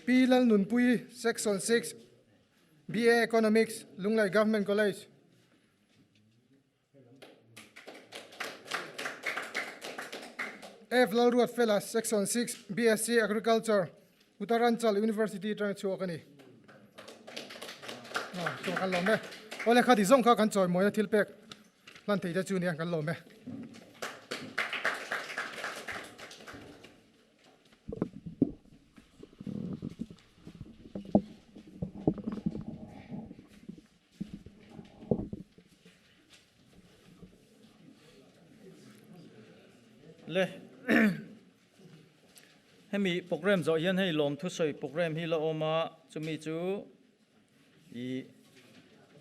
Pi Lalnunpui Section 6 BA Economics Lunglei Government College F Lalruatfela Section 6 BSc Agriculture Uttaranchal University atanga chhuak a ni. Chuan kan lawm e. Awle kha ti zawng kha kan chawimawina thil pek hlan thei te chu nia kan lawm e. Le hemi program zawh hian hei lawm thusawi program hi la awm a chumi chu i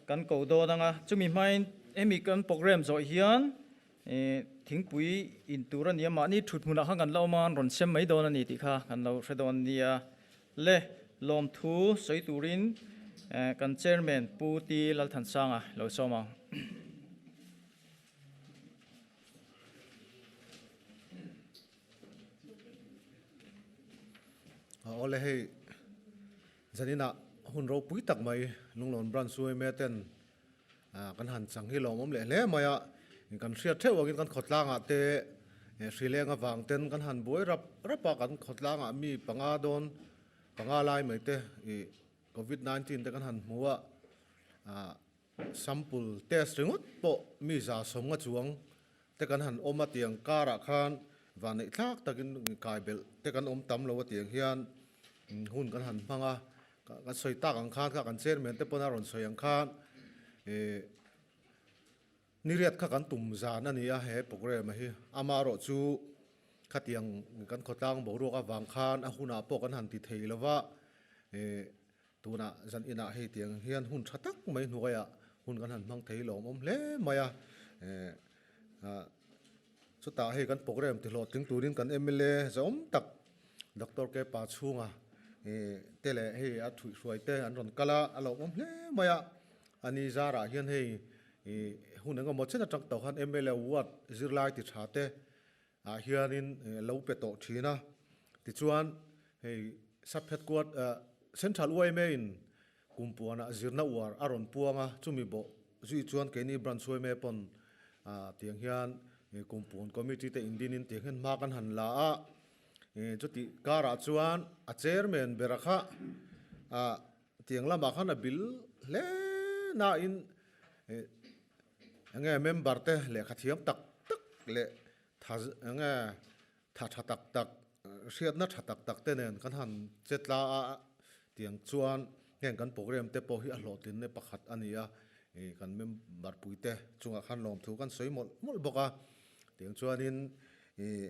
kan ko dawn anga chumi hmain hemi kan program zawh hian thingpui in tur a ni a mahni thut hmunah khan kan la awm a an rawn sem mai dawn a ni tih kha kan lo hre dawn nia le lawmthu sawi turin. Kan Chairman Pu T Lalthansanga lo sawm ang. Awle hei zaninah hun ropui tak mai Lunglawn Branch UMA ten kan han chang hi lawmawm leh hle mai a, kan hriat theuh angin kan khawtlangah te hrileng avang ten kan han buai rap rap a, kan khawtlangah mi panga dawn panga lai mai te ih Covid 19 te kan han hmu a, sample test ringawt pawh mi za sawmnga chuang te kan han awm a tiang karah khan vanneih thlak takin kai belh te kan awm tam lo a tiang hian hun kan han hmang a, kan sawi tak ang khan kha kan chairman te pawn a rawn sawi ang khan ih niriat kha kan tum zan a ni a he programme hi amaherawh chu khatiang kan khawtlang boruak avang khan a hunah pawh kan han ti thei lo va ih Tunah zan inah hei tiang hian hun tha tak mai hnuaiah hun kan han hmang thei lawmawm hle mai a. Chutah hei kan program ti hlawhtling turin kan mla zawm tak Doctor K Pa chhunga te leh hei a thuihhruai te an rawn kal a, a lawmawm hle mai a. Ani zarah hian hei hun engemaw chen atang tawh khan mla ward zirlai ti tha te ah hianin lo pe tawh thin a, tichuan hei sub headquarter Central yma in kumpuanah zirna uar a rawn puang a, chumi bawh zui chuan keini branch yma pawn tiang hian kumpuan committee te indinin tiang hian hma kan han la a, chutih karah chuan a chairman bera kha tiang lamah khan a bil hle nain Enge member te lehkha thiam tak tak leh tha enge tha tha tak tak hriatna tha tak tak te nen kan han che tla a tiang chuan heng kan program te pawh hi a hlawhtlin na pakhat a ni a ih kan member pui te chungah khan lawmthu kan sawi mawlh mawlh bawk a tiang chuanin ih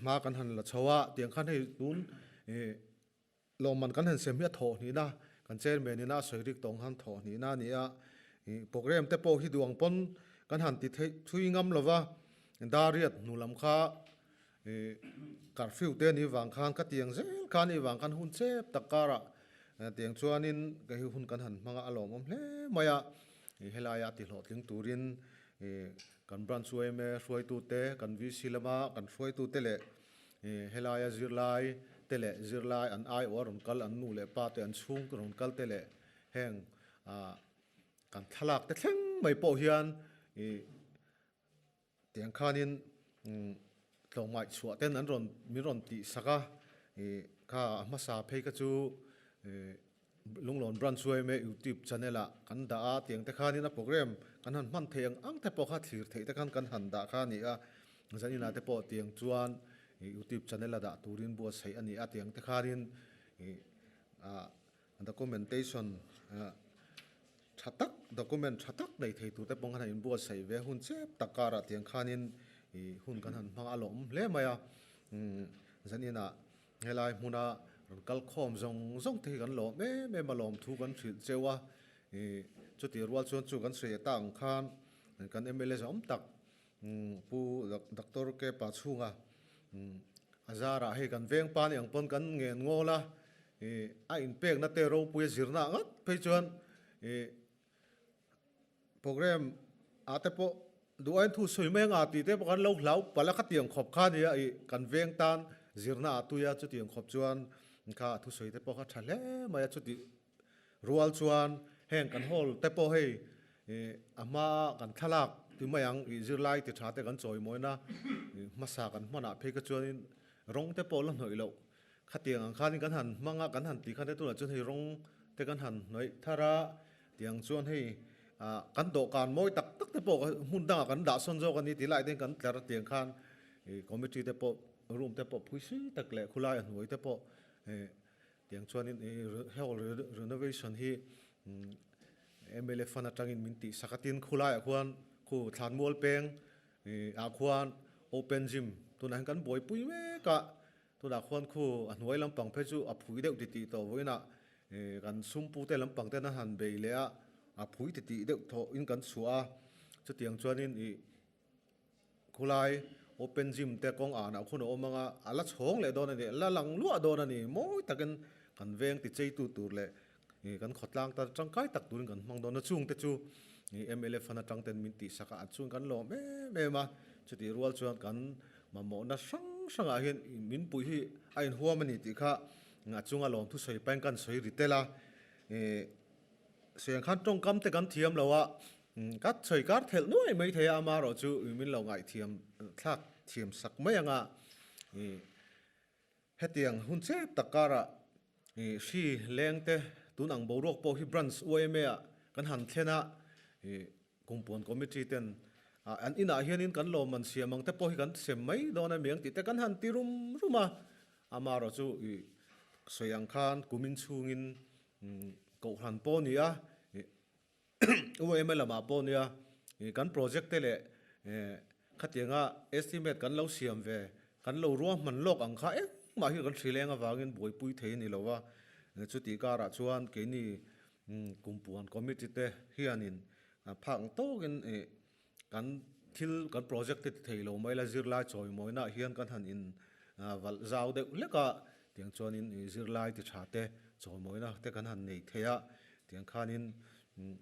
hma kan han la chho a tiang khan hei tun ih. Lawmman kan han sem hi a thawh hnihna, kan chairman ina a sawi rik tawng han thawh hnihna a ni a. Ih program te pawh hi duh ang pawn kan han ti theih thui ngam lo va, Dariat hnu lam kha ih curfew te ni vang khan ka tiang zel kha a nih vang khan hun chep tak karah tiang chuanin kei hi hun kan han hmang a, a lawmawm hle mai a. Ih helaia ti hlawhtling turin ih kan branch yma hruaitute, kan VC lama kan hruaitute leh Helaia zirlai te leh zirlai an aiawh a rawn kal, an nu leh pa te an chhung rawn kal te leh heng kan thlalak te thleng mai pawh hian ih tiang khanin tlawmngaih chhuah ten an rawn min rawn tih sak a, ih kha a hmasa phei kha chu ih Lunglawn Branch yma YouTube channel ah kan dah a, tiang te khanin a program kan han hman theih ang ang te pawh kha thlir theih te khan kan han dah kha a ni a, zaninah te pawh tiang chuan YouTube channel a dah turin buatsaih a ni a, tiang te khanin ih ah documentation tha tak document tha tak nei thei tur te pawh khan han inbuatsaih ve hun chep tak karah tiang khanin ih hun kan han hmang a lawm hle mai a, zaninah Helai hmuna rawn kal khawm zawng zawng te hi kan lawm em em a, lawmthu kan hrilh cheu a, ih chutih rual chuan chu kan sawi ta ang khan kan mla zawm tak Pu Doctor K Pachhunga a zarah hei kan veng pa ni ang pawn kan ngen ngawl a, ih a inpekna te ropui a zirna ah ngat phei chuan ih Program ah te pawh duh aiin thu sawi mai anga tih te pawh kan lo hlau palh a, khatiang khawp kha nia ih kan veng tan zirna ah tui a, chutiang khawp chuan kha a thusawi te pawh kha tha hle mai a, chutih rual chuan heng kan hall te pawh hei ih a hma kan thlalak ti mai ang ih zirlai ti tha te kan chawimawina ih hmasa kan hmanah phei kha chuanin rawng te pawh la hnawih loh khatiang ang khanin kan han hmang a, kan han tih khan te tunah chuan hei rawng te kan han hnawih thar a. Tiang chuan hei ah kan dawhkan mawi tak tak te pawh hmun dangah kan dah sawn zawk a ni tih lai te hian kan tlar tiang khan ih committee te pawh room te pawh phui sui tak leh khulai a hnuai te pawh ih tiang chuanin ih hall renovation hi mla fund atangin min tih sak a tin khulaiah khuan khu thlanmual peng ih ah khuan open gym tunah hian kan buaipui mek a. Tunah khuan khu a hnuai lampang phei chu a phui deuh titih tawh vawiinah kan sumpute lampang ten a han bei leh a, a phui titih deuh thawh in kan chhuah a, chutiang chuanin ih khulai open gym te kawng anah khun a awm ang a, a la chhawng leh dawn a ni, la lang luah dawn a ni, mawi takin kan veng ti cheitu tur leh kan khawtlang tan tangkai tak turin kan hmang dawn a, chungte chu mla fund atang ten min tihsak a, an chuan kan lawm em em a, chutih rual chuan kan mamawhna hrang hrangah hian min puih hi a inhuam a ni tih kha a chunga lawmthu sawi pahin kan sawi ri tel a, Siang khan tawngkam te kan thiam lo a, ka sawi kar thelh nuai mai thei a, amaherawh chu min lo ngaihthiam thlak thiam sak mai ang a, hetiang hun chep tak karah hri leng te tun ang boruak pawh hi branch YMA ah kan han thlen a, Kumpuan committee ten an inah hianin kan lawmman siam ang te pawh hi kan sem mai dawn a miang tih te kan han ti rum rum a, amaherawh chu sawi ang khan kumin chhungin Kohhran pawh a ni a, UMA lamah pawh a nia, kan project te leh khatianga estimate kan lo siam ve, kan lo ruahman lawk ang kha engmah hi kan hrileng avangin buaipui thei a ni lo a, chutih karah chuan keini Kumpuan committee te hianin phak ang tawkin Kan thil, kan project te ti thei lo mai la, zirlai chawimawina ah hian kan han in valh zau deuh hlek a, tiang chuanin zirlai ti tha te chawimawina te kan han nei thei a, tiang khanin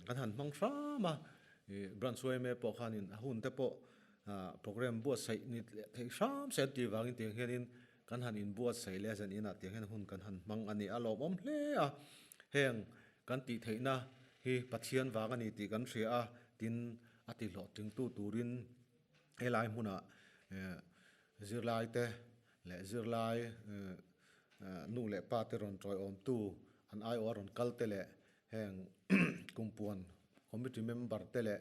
kan han hmang hram a, branch yma pawh khanin a hun te pawh program buatsaih ni leh thei hram se an tih vangin tiang hianin kan han inbuatsaih leh a zan inah tiang hian hun kan han hmang a ni a lawmawm hle a, heng Kan tih theihna hi Pathian vang a ni tih kan hria a, tin a ti hlawhtlingtu turin helai hmunah zirlaite leh zirlai nu leh pa te rawn tawiawmtu an aiawha rawn kal te leh heng Kumpuan Committee member te leh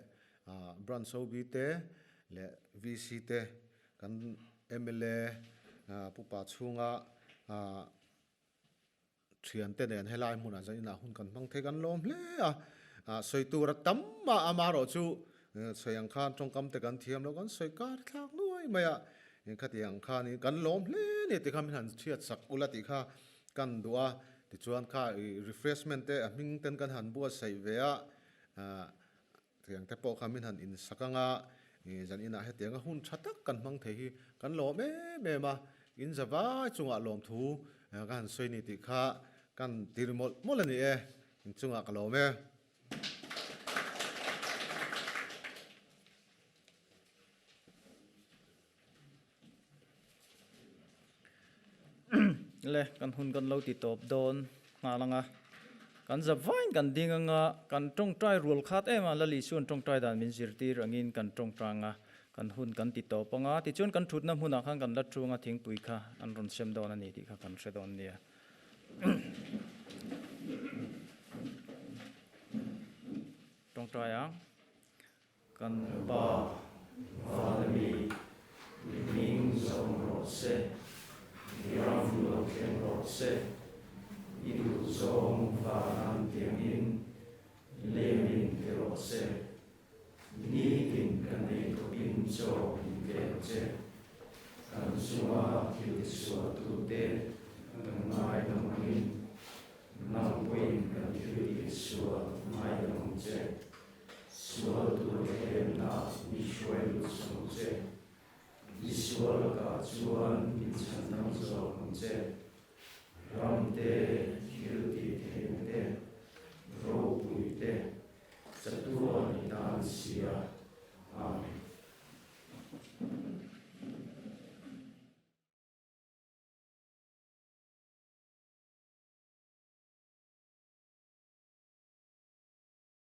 Branch OB te leh VC te kan mla Pupa chhunga Thiante nen helai hmunah zan inah hun kan hmang thei kan lawm hle a, sawi tur a tam a, amaherawh chu sawi ang khan tawngkam te kan thiam lo kan sawi kar thlak nuai mai a, khati ang khanin kan lawm hle a ni tikha min han chhiat sak ula tih kha kan duh a, tichuan kha refreshment te a hming ten kan han buatsaih ve a, Tiang te pawh kha min han insak ang a, zan inah hetianga hun tha tak kan hmang thei hi kan lawm em em a, in za vai chungah lawmthu ka han sawi ni tih kha kan tir mawlh mawlh a ni e, in chungah ka lawm e. Le kan hun kan lo ti tawp dawn nghal ang a, kan za vain kan ding ang a, kan tawngtai rual khat em a, Lali chuan tawngtai dan min zirtir angin kan tawngtai ang a, kan hun kan ti tawp ang a, tichuan kan thutna hmunah khan kan la thu ang a, thingpui kha an rawn sem dawn a ni tih kha kan hre dawn nia. Tawngtai ang. Kan Pa, Vana mi, i hming zawm rawh se, i ram lo thleng rawh se, i duh zawng vanan tiangin lemin ti rawh se, nitin kan ei khawpin chaw min pe ang che, kan chunga thil tisualtute kan ngaidam angin, nang pawhin kan thil tisual ngaidam ang che. Sual tur thlemna mi hruai lut suh che. I sual lakah chuan min chhan dang zawk ang che. Ram te, thil tih theihna te, ropui te, chatuan i tan sia.